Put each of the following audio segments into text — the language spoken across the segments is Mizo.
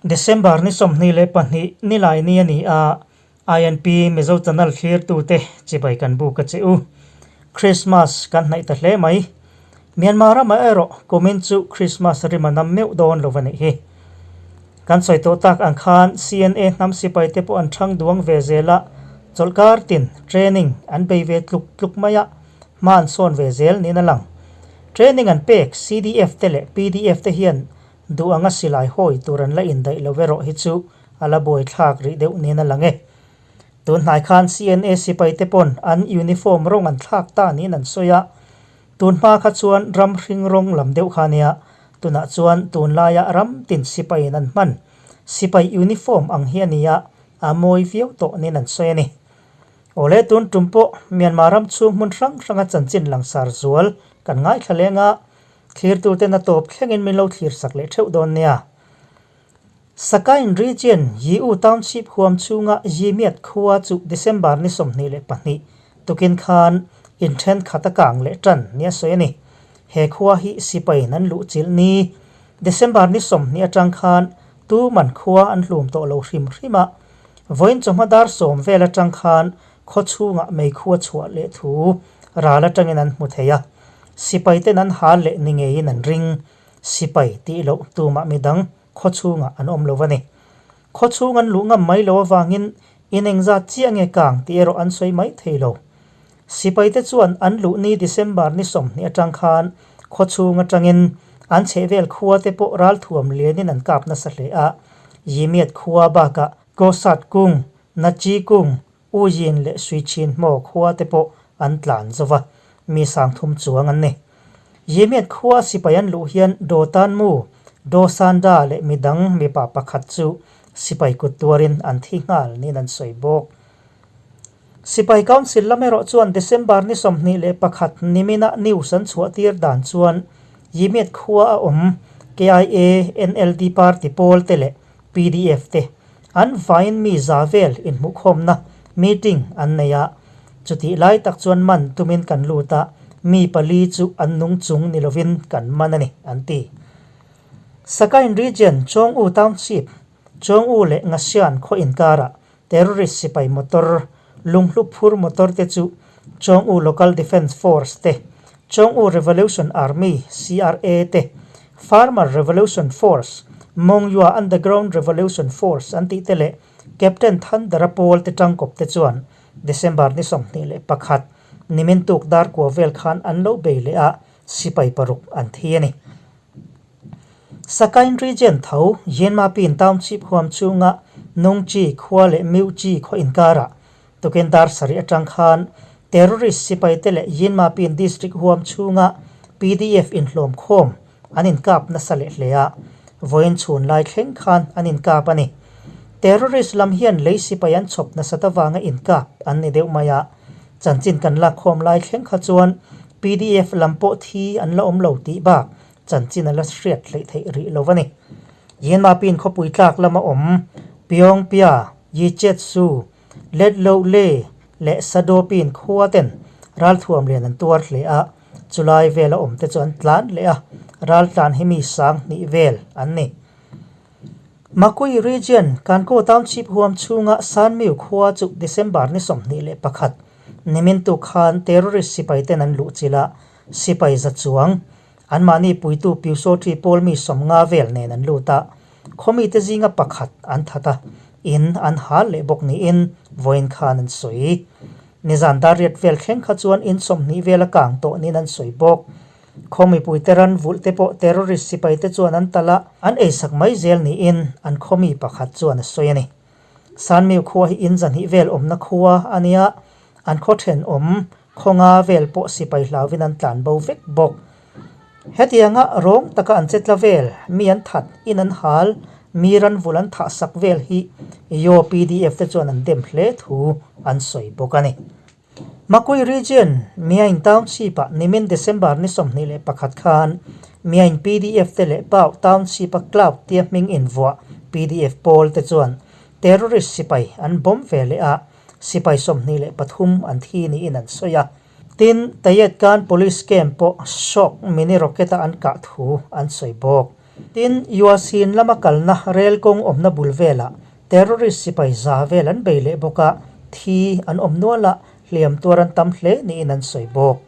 December ni 22 nilai ni a ni a, INP Mizo Channel thlirtute chibai kan buk a che u. Christmas kan hnaih ta hle mai. Myanmar ramah erawh kumin chu Christmas rim a nam meuh dawn lo a nih hi. Kan sawi tawh tak ang khan CNA hnam sipai te pawh an thang duang ve zel a, chawlhkar tin training an bei ve tluk tluk mai a, hma an sawn ve zel niin a lang. Training an pek CDF te leh PDF te hian Duh anga silai hawi tur an la indaih lo erawh hi chu a la buaithlak rih deuh niin a lang e. Tun hnai khan CNA sipai te pawn an uniform rawng an thlak ta niin an sawi a, tun hma kha chuan ram hring rawng lam deuh kha nia, tunah chuan tunlaia ram tin sipaiin an hman sipai uniform ang hi a ni a, a mawi viau tawh niin an sawi a ni. Awle tun tum pawh Myanmar ram chhung hmun hrang hranga chanchin langsar zual kan ngaithla leng a, Thlirtuten a tawp thlengin min lo thlirsak leh theuh dawn nia. Sakain Region, Yiu Township huam chhunga Yimiat khua chu December ni 22 tukin khan in thenkhat a kang leh tan nia sawi a ni. He khua hi sipaiin an luh chilh ni December ni 20 atang khan tuman khua an hlum tawh lo hrim hrim a, vawiin chawhma dar sawm vel atang khan khaw chhungah meikhua chhuah leh thu ral atangin an hmu thei a. Sipai ten an hal leh ni ngeiin an ring. Sipai tih loh tumah midang khaw chhungah an awm lo a ni. Khaw chhung an luh ngam mai lo avangin in engzat chiah nge kang tih erawh an sawi mai thei lo. Sipai te chuan an luh ni December ni 20 atang khan khaw chhung atangin an chhehvel khua te pawh ralthuam lianin an kap nasa hle a. Yimiat khua bakah Kawsat kung, Nachi kung, U Yin leh Sui Chin Hmaw khua te pawh an tlan zo va, mi sang thum chuang an ni. Yimiat khua sipai an luh hian Do Tan Mu, Do San Da leh midang mipa pakhat chu sipai kut tuarin an thi nghal niin an sawi bawk. Sipai Council lam erawh chuan December ni 21 nimina news an chhuah tir dan chuan Yimiat khua a awm KIA, NLD party pawl te leh PDF te an vain mi za vel inhmuhkhawmna meeting an nei a, chutih lai tak chuan man tumin kan lut a, mi pali chu an nung chung ni lovin kan man a ni, an ti. Sakain Region Chawng-U Township, Chawng-U leh Ngasian khaw inkarah terrorist sipai motor, lunghlu phur motor te chu Chawng-U Local Defence Force te, Chawng-U Revolution Army, CRA, te, Farmer Revolution Force, Mongyua Underground Revolution Force an tih te leh Captain Thandara pawl te tangkawp te chuan December ni 21, nimin tuk dar kua vel khan an lo bei leh a, sipai paruk an thi a ni. Sakain Region tho Yenmapin Township huam chhunga Nungchi khua leh Miuchi khaw inkarah tukin dar sarih atang khan terrorist sipaite leh Yenmapin District huam chhunga PDF inhlawm khawm an inkap nasa leh hle a, vawiin chhun lai thleng khan an inkap a ni. Terrorist lam hian lei sipai an chhawp nasat avanga inkap an ni deuh mai a, chanchin kan lakkhawm lai thleng kha chuan PDF lam pawh thi an la awm lo tih bak chanchin a la hriat hleih theih rih lo a ni. Yenmapin khawpui tlak lama awm Pyongpia, Yichetsu, Letlohle leh Sadopin khua ten ralthuam lian an tuar hle a, chulai vela awm te chu an tlan leh a, raltlan hi mi sang hnih vel an ni. Makui Region, Kankaw Township huam chhunga Sanmiu khua chu December ni 21, nimin tuk khan terrorist sipai ten an luhchilh a, Sipai za chuang, anmahni puitu Pyusawṭi pawl mi 50 vel nen an lut a, khawmite zinga pakhat an that a, in an hal leh bawk niin vawiin khan an sawi. Nizan dar riat vel thleng kha chuan in 20 vel a kang tawh niin an sawi bawk. Khaw mipuite ran vulh te pawh terrorist sipaite chuan an talh a, an eisak mai zel niin an khawmi pakhat chuan a sawi a ni. Sanmiu khua hi in 200 vel awmna khua a nia, an khaw thenawm Khawnga vel pawh sipai hlauvin an tlan bo vek bawk. Hetianga rawng taka an che tla vel, mi an that, in an hal, mi ran vul an thah sak vel hi Yaw PDF te chuan an dem hle thu an sawi bawk a ni. Makui Region, Myaing Township-ah nimin December ni 21 khan Myaing PDF te leh Pau Township-a Cloud tia hming invuah PDF pawl te chuan terrorist sipai an bomb ve leh a, Sipai 23 an thi niin an sawi a. Tin, Tayet Khan Police Camp pawh shock mini rocket-a an kah thu an sawi bawk. Tin, Yuasin lama kalna rel kawng awmna bul velah terrorist sipai za vel an bei leh bawk a, thi an awm nual a, hliam tuar an tam hle niin an sawi bawk.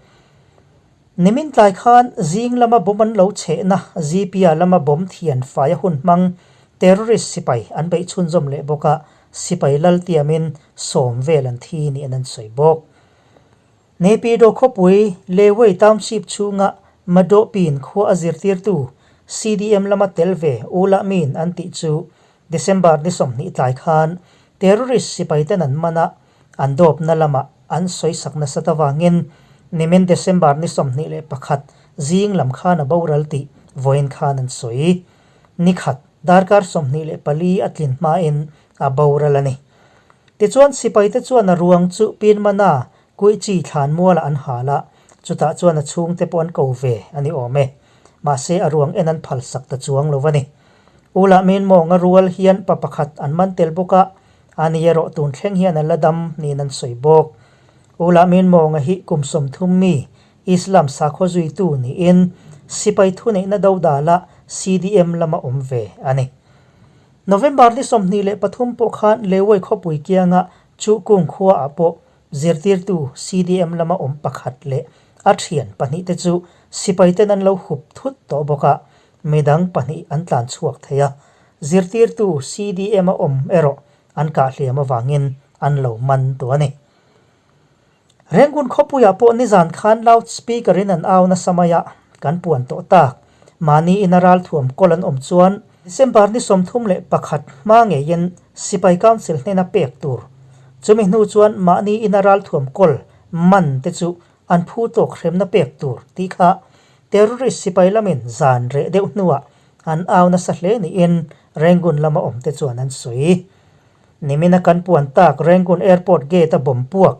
Nimin tlai khan zing lama bomb an lo chhehna Zipia lama bomb thian faia hun hmang terrorist sipai an beih chhunzawm leh bawk a, sipai lal tiamin sawm vel an thi niin an sawi bawk. Naypyidaw khawpui Lewei Township chhunga Madawhpin khua a zirtirtu CDM lama tel ve U Lah Min an tih chu December ni 20 tlai khan terrorist sipaiten an man a, an dawpna lamah an sawisak nasat avangin nimin December ni 21 zing lam khan a boral tih vawiin khan an sawi. Ni khat darkar 24 a tlin hmain a boral a ni. Tichuan sipaite chuan a ruang chu Pinmana Kuihchi thlan mualah an hal a, chutah chuan a chhungte pawh an ko ve a ni awm e. Mahse a ruang en an phalsak ta chuang lo a ni. U lah min mawnga rual hian pa pakhat an man tel bawk a, a ni erawh tun thleng hian a la dam niin an sawi bawk. U lah min mawnga hi kum 30 mi Islam sakhaw zuitu niin sipai thuneihna dodala CDM lama awm ve a ni. November ni 23 pawh khan Lewei khawpui kianga Chukung khuaah pawh zirtirtu CDM lama awm pakhat leh a thian pahnihte chu sipaiten an lo hup thut tawh bawk a, midang pahnih an tlan chhuak thei a, zirtirtu CDM-a awm erawh an kah hliam avangin an lo man tawh a ni. Rengun khawpuiah pawh nizan khan loud speaker in an au nasa mai a, kan puan tawh tak. Mahni ina ralthuam kawl an awm chuan December ni 31 hma ngeiin Sipai Council hnena pek tur. Chumi hnu chuan mahni ina ralthuam kawl man te chu an phu tawk hremna pek tur tih kha terrorist sipai lamin zan reh deuh hnuah an au nasa hle niin Rangoon lama awmte chuan an sawi. Nimina kan puan tak Rangoon Airport gate a bomb puak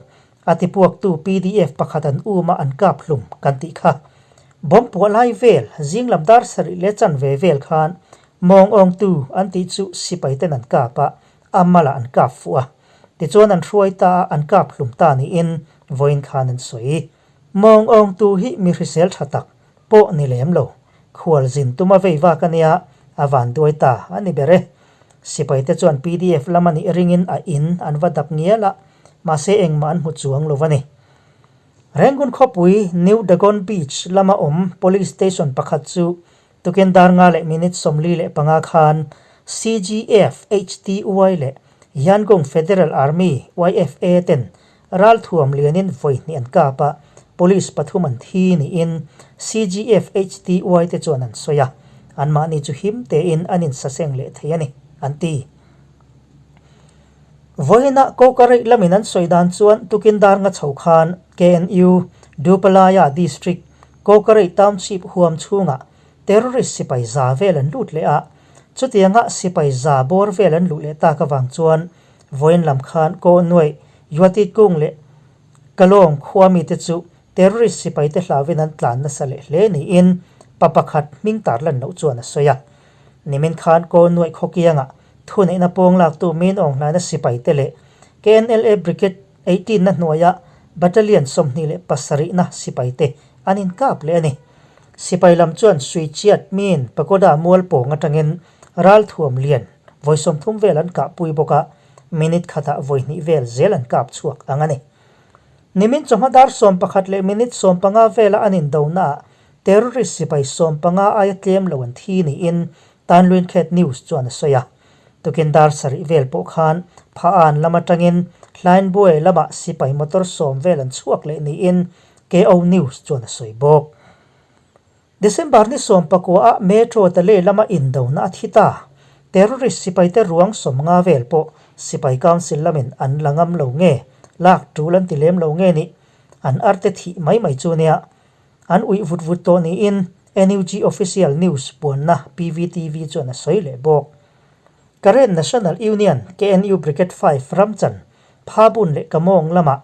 a ti puaktu PDF pakhat an um a an kap hlum kan tih kha. Bomb puah lai vel zing lam dar sarih leh chanve vel khan mawng awngtu an tih chu sipai ten an kap a, a malah an kap fuh a. Tichuan an hruai ta a an kap hlum ta niin vawiin khan an sawi. Mawng awngtu hi mi hrisel tha tak pawh ni lem lo. Khual zin tuma vei vak a nia, a van duai ta a ni ber e. Sipaite chuan PDF lam a nih ringin a in an va dap ngial a, mahse engmah an hmu chuang lo a ni. Rangoon khawpui New Dagon Beach lama awm Police Station pakhat chu tukin dar nga leh minute 45 khan CGF, HTY leh Yangon Federal Army, YFA, ten Ralthuam lianin vawi hnih an kap a, police pathum an thi niin CGFHTY te chuan an sawi a, anmahni chu him tein an insaseng leh thei a ni, an ti. Vawiinah Kawkareih lamin an sawi dan chuan tukin dar nga chho khan KNU, Dupalaya District, Kawkareih Township huam chhungah terrorist sipai za vel an lut leh a, chutianga sipai za bawr vel an luh leh tak avang chuan Vawiin lam khan Kaw Nuaih, Yuatit Kung leh Kalawng khua mite chu terrorist sipaite hlauin an tlan nasa leh hle niin pa pakhat hming tarlan loh chuan a sawi a. Nimin khan Kaw Nuaih khawkiangah thuneihna pawng laktu Min Aung Hlaina sipaite leh KNLA Brigade 18 na hnuaia Battalion 27 na sipaite an inkap leh a ni. Sipai lam chuan Suichiat Min Pagoda mual pawng atangin ralthuam lian Vawi 30 vel an kahpui bawk a, minute khatah vawi hnih vel zel an kap chhuak ang a ni. Nimin chawhma dar 11 leh minute 15 vela an indonaah terrorist sipai 15 aia tlem lo an thi niin Tanluinkhet News chuan a sawi a. Tukin dar sarih vel pawh khan Pha-an lam atangin Hlainbuai lamah sipai motor 10 vel an chhuak leh niin KO News chuan a sawi bawk. December ni 19 ah Metro Tale lama indona a thi ta. Terrorist sipaite ruang 50 vel pawh Sipai Council lamin an la ngam lo nge, lak tul an ti lem lo nge nih, an arte thih mai mai chu nia. An uih vut vut tawh niin NUG Official News puanna PVTV chuan a sawi leh bawk. Karen National Union, KNU Brigade 5 Ramchan, Phabun leh Kamong lamah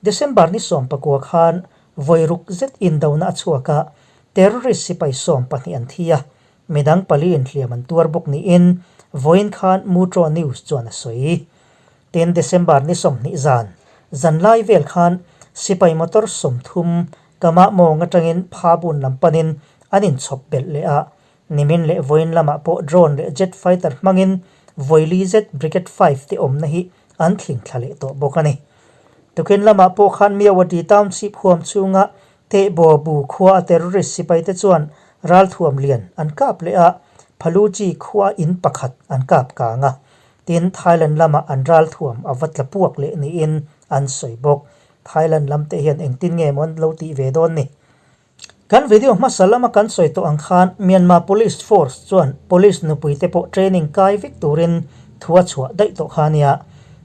December ni 19 khan vawi ruk zet indona a chhuak a, terrorist sipai 12 an thi a, midang pali inhliam an tuar bawk niin vawiin khan Mutro News chuan a sawi. Tin, December ni 20 zan, zanlai vel khan sipai motor 30 Kamah mawng atangin Phabun lam panin an inchhawp belh leh a. Nimin leh vawiin lamah pawh drone leh jet fighter hmangin vawili zet Brigade 5 te awmna hi an thling thla leh tawh bawk a ni. Tukin lamah pawh khan Myawaddy Township huam chhunga Tehbaw bu khua a terrorist sipai te chuan ralthuam lian an kap leh a, Phaluchi khua in pakhat an kap kang a. Tin, Thailand lamah an ralthuam a va tla puak leh niin an sawi bawk. Thailand lam te hian engtin nge maw an lo tih ve dawn ni? Kan video hmasa lama kan sawi tawh ang khan Myanmar Police Force chuan Police nupui te pawh training kai vek turin thu a chhuah daih tawh kha ania.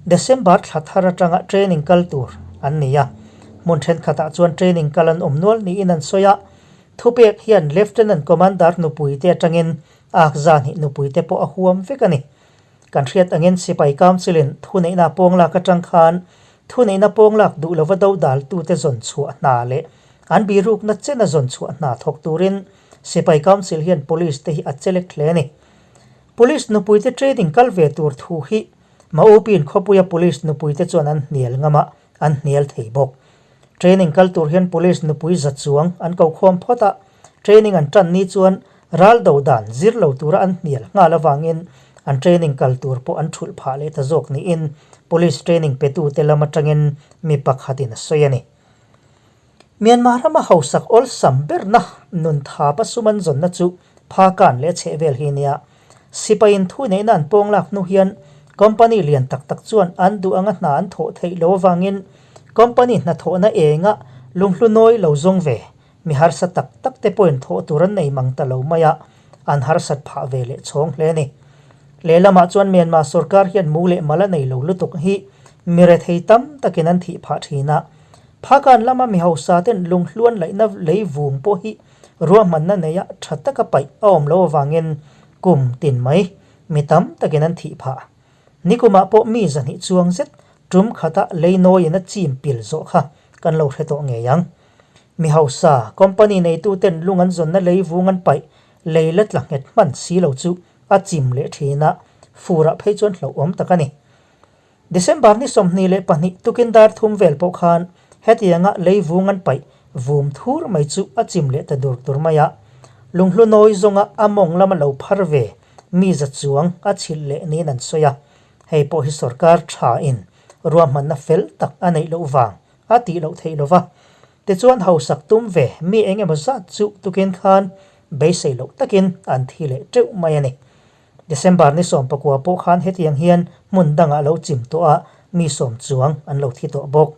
December thla thar atanga training kal tur an ni a. Hmun thenkhatah chuan training kal an awm nual niin an sawi a. Thupek hian Lieutenant Commander nupui te atangin Akza hnih nupui te pawh a huam vek a ni. Kan hriat angin Sipai Council-in thuneihna pawnglak atang khan thuneihna pawnglak duh lova dodaltute zawn chhuah hna leh an birukna chena zawn chhuah hna thawk turin Sipai Council hian Police te hi a chelek hle a ni. Police nupuite training kal ve tur thu hi Maupiin khawpuia Police nupuite chuan an hnial ngam a, an hnial thei bawk. Training kal tur hian Police nupui za chuang an ko khawm phawt a, training an tan ni chuan ral do dan zir lo tura an hnial nghal avangin an training kal tur pawh an thulh phah leh ta zawk niin Police training petute lam atangin mi pakhatin a sawi a ni. Myanmar rama hausak awlsam berna nun thapa sum an zawnna chu Phakan leh a chhehvel hi nia. Sipaiin thuneihna an pawng lak hnu hian company lian tak tak chuan an duh anga hna an thawh theih lo avangin company hnathawhna enga lunghlu nawi lo zawng ve mi harsa tak tak te pawhin thawh tur an nei mang ta lo mai a, an harsat phah ve leh chhawng hle a ni. Lehlamah chuan Myanmar sorkar hian mu leh mal a nei lo lutuk hi mi rethei tam takin an thih phah thin a. Phakan lama mi hausa ten lunghluan laihna lei vung pawh hi ruahmanna neia tha taka paih a awm lo avangin kum tin mai mi tam takin an thih phah. Nikumah pawh mi zahnih chuang zet tum khata lei nawiin a chim pil zawh kha kan lo hre tawh ngei ang. Mi hausa, company neituten lung an zawnna lei vung an paih lei la tla nghet hman si lo chu a chim leh thin a, furah phei chuan hlauhawm tak a ni. December ni 22 tukin dar thum vel pawh khan hetianga lei vung an paih vum thur mai chu a chim leh ta dur dur mai a. Lunghlu nawi zawnga a mawng lama lo phar ve mi za chuang a chhilh leh niin an sawi a. Hei pawh hi sorkar tha in ruahmanna fel tak a neih loh vang a tih loh theih lova. Tichuan hausak tum ve mi eng emaw zat chu tukin khan beisei loh takin an thi leh teuh mai a ni. December ni 19 pawh khan hetiang hian hmun dangah lo chim tawh a, mi sawm chuang an lo thi tawh bawk.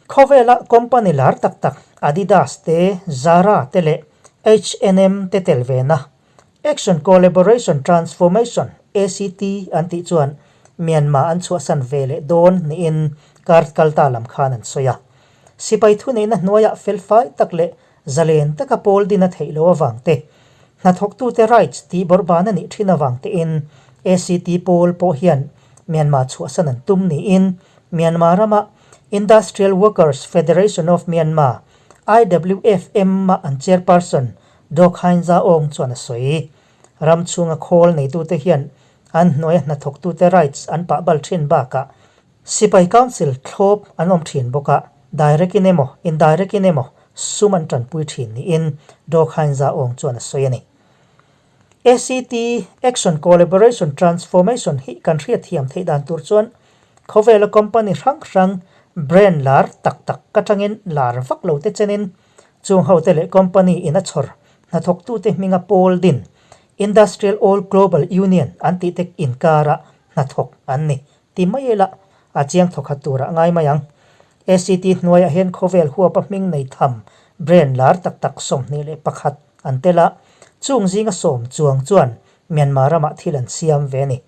Khawvela company lar tak tak Adidas te, Zara te leh H&M te tel vena Action Collaboration Transformation, ACT, an tih chuan Myanmar an chhuahsan ve leh dawn niin kar kalta lam khan an sawi a. Sipai thuneihna hnuaiah felfai tak leh Zalen taka pawl din a theih loh avang te, hnathawktute rights tih bawrhban a nih thin avang tein ACT pawl pawh hian Myanmar chhuahsan an tum niin Myanmar rama Industrial Workers Federation of Myanmar, IWFM, a an chairperson Daw Khain Za Aung chuan a sawi. Ram chhunga khawl neitute hian an hnuaia hnathawktute rights an pah bal thin bakah Sipai Council thlawp an awm thin bawk a, direct in emaw, indirect in emaw sum an tanpui thin niin Daw Khain Za Aung chuan a sawi a ni. ACT, Action Collaboration Transformation, hi kan hriatthiam theih dan tur chuan khawvela company hrang hrang brand lar tak tak atangin lar vak lo te chenin chung hote leh company in a chhawr hnathawktute hminga pawl din Industrial All Global Union an tih te inkara hnathawk an ni. Ti mai ila, a chiang thawkhat turah ngai mai ang. ACT hnuaiah hian khawvel huapa hming nei tham brand lar tak tak 21 an tel a, chung zinga sawm chuang chuan Myanmar ramah thil an siam ve a ni.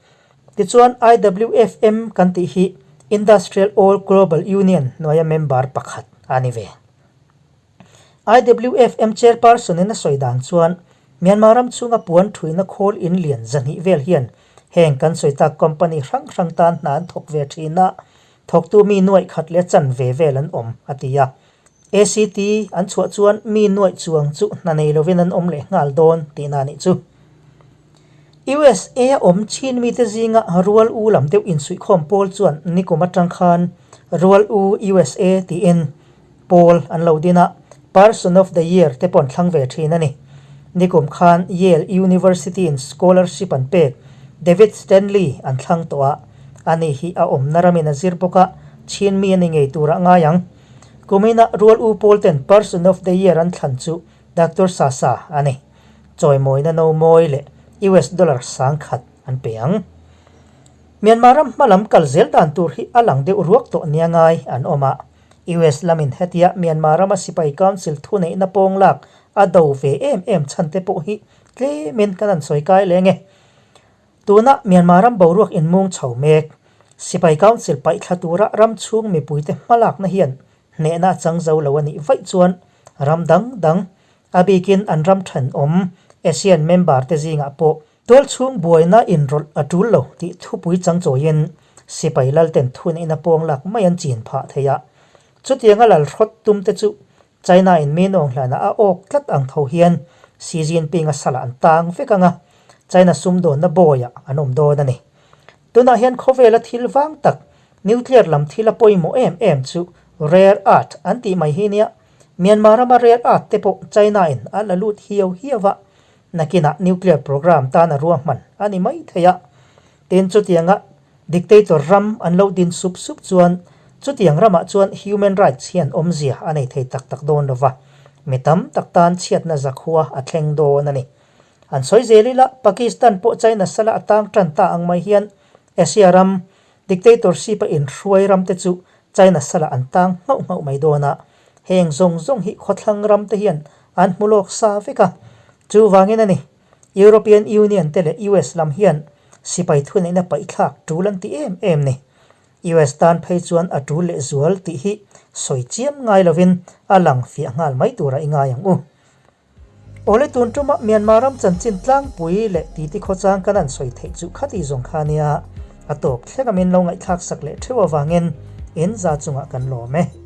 Tichuan IWFM kan tih hi Industrial All Global Union hnuaia member pakhat a ni ve. IWFM chairperson in a sawi dan chuan Myanmar ram chhunga puan thuina khawl in lian 200 vel hian heng kan sawi tak company hrang hrang tan hna an thawk ve thin a, thawktu mi nuaih khat leh chan ve vel an awm a ti a. ACT an chhuah chuan mi nuaih chuang chu hna nei lovin an awm leh nghal dawn tihna a nih chu. USA a awm chin mite zinga Rual U lam deuh insuihkhawm pawl chuan nikum atang khan Rual U USA tiin pawl an lo din a, Person of the Year te pawh an thlang ve thin a ni. Nikum khan Yale University in scholarship an pek David Stanley an thlang tawh a, ani hi a awmna ramin a zir bawk a, chhin mi a ni ngei turah ngai ang. Kumina Rual U Pawl ten Person of the Year an thlan chu Doctor Sasa a ni. Chawimawina no mawi leh US dollar 10,000 an pe ang. Myanmar ram hma lam kal zel dan tur hi a lang deuh ruak tawh nia ngai an awm a. US lamin hetia Myanmar rama sipai council thuneihna pawng lak a do ve em em chhan te pawh hi tlemin kan han sawi kai leng e. Tuna Myanmar ram boruak inmung chho mek. Sipai council paihthla tura ram chhung mipuite hmalakna hian hnehna a chang zo lo a nih vaih chuan ram dang dang, a bikin an ram thenawm ASEAN member te zingah pawh Tualchhung buaina inrawlh a tul lo tih thupui chang chawiin sipai lalten thuneihna pawng lak mai an chin phah thei a. Chutianga lal hrawt tum te chu China in mi nawng hlanah a awk tlat ang tho hian Xi Jinping a salah an tang vek ang a, China sumdawnna bawiah an awm dawn a ni. Tunah hian khawvela thil vang tak nuclear lam thil a pawimawh em em chu rare earth an tih mai hi nia. Myanmar rama rare earth te pawh China in a la lut hiau hiau a, Nakinah nuclear program tan a ruahman a ni mai thei a. Tin, chutianga dictator ram an lo din sup sup chuan chutiang ramah chuan human rights hian awmzia a nei thei tak tak dawn lo va, mi tam tak tan chhiatna zakhua a thleng dawn a ni. An sawi zel ila, Pakistan pawh China sala a tang tan ta ang mai hian Asia ram dictatorship a inhruai ram te chu China sala an tang nghauh nghauh mai dawn a, heng zawng zawng hi khawthlang ram te hian an hmu lawk sa vek a. Chuvangin a ni, European Union te leh US lam hian sipai thuneihna paihthlak tul an ti em em ni. US tan phei chuan a tul leh zual tih hi sawi chiam ngai lovin a lang fiah nghal mai turah i ngai ang u. Awle tun tuma Myanmar ram chanchin tlangpui leh titi khawchang kan han sawi theih chu khati zawng kha nia, a tawp thleng a min lo ngaihthlak sak leh theuh avangin in za chungah kan lawm e.